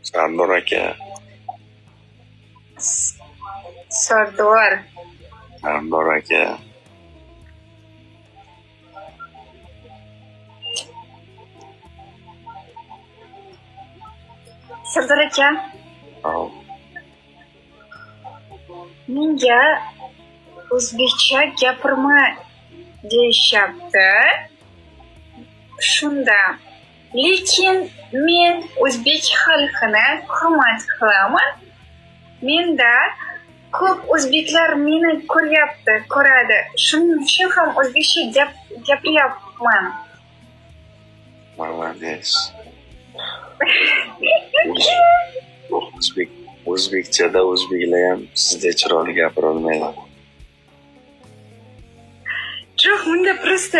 Sardor aka. Sardor. Sardor aka. Sardor aka, Hop. Menga o'zbekcha gapirma deyishyapti. Shunda. Lekin men o'zbek xalqini hurmat qilaman. Menda ko'p o'zbeklar meni ko'ryapti, ko'radi. Shuning uchun ham o'zbekcha gapiryapman. Молодец. O'zbekchada o'zbeklar ham sizdek chiroyli gapira olmaydi. Yo'q, bunda просто